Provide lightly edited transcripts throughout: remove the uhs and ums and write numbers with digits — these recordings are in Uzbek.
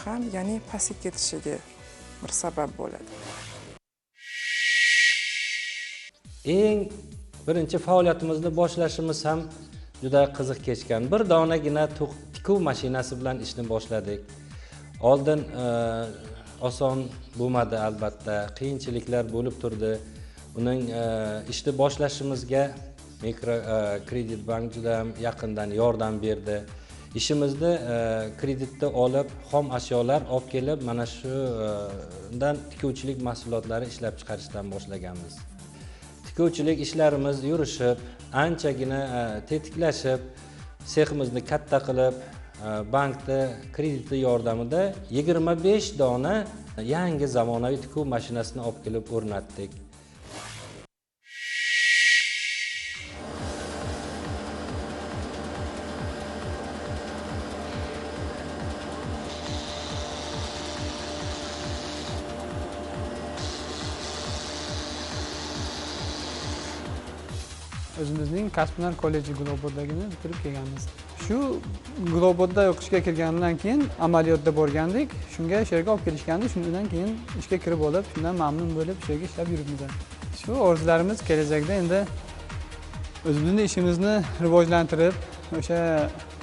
ham, ya'ni pastga ketishiga bir sabab bo'ladi. Eng birinchi faoliyatimizni boshlashimiz ham juda qiziq kechgan. Bir donagina tikuv mashinasi bilan ishni boshladik. Oldin oson bo'lmadi albatta, qiyinchiliklar bo'lib turdi. Uning ishni boshlashimizga mikro kredit bank juda ham yaqindan yordam berdi. Ishimizni kreditda olib, xom ashyolar olib kelib, mana shundan tikuvchilik mahsulotlari ishlab chiqarishdan boshlaganmiz. Tikuvchilik ishlarimiz yurishib, anchagina tetiklashib, seximizni katta qilib, bankda krediti yordamida 25 dona yangi zamonaviy tikuv mashinasini olib kelib o'rnatdik. O'zimizning Kasb-hunar kolleji Globodagini bitirib kelganmiz. Shu Globodda o'qishga kirganimdan keyin amaliyotda borgandik. Shunga shu yerga olib kelishgandi. Shundan keyin ishga kirib olib, shundan mamnun bo'lib shu yerga ishlab yuribmiz. Shu orzularimiz kelajakda endi o'zimizning ishimizni rivojlantirib, o'sha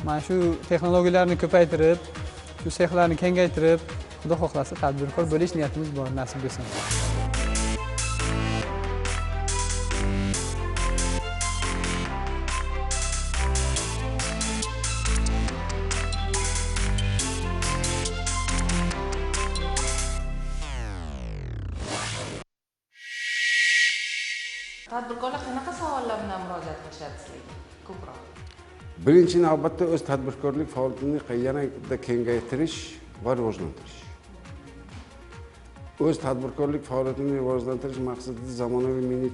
mana shu texnologiyalarni ko'paytirib, shu sexlarni kengaytirib, Xudo xohlasa tadbirkor bo'lish niyatimiz bor, nasib bo'lsa. Tadbirkorlar qanaqa savollar bilan murojaat qilishadi sizlarga ko'proq? Birinchi navbatda o'z tadbirkorlik faoliyatini yanada kengaytirish va rivojlantirish. O'z tadbirkorlik faoliyatini rivojlantirish maqsadida zamonaviy mini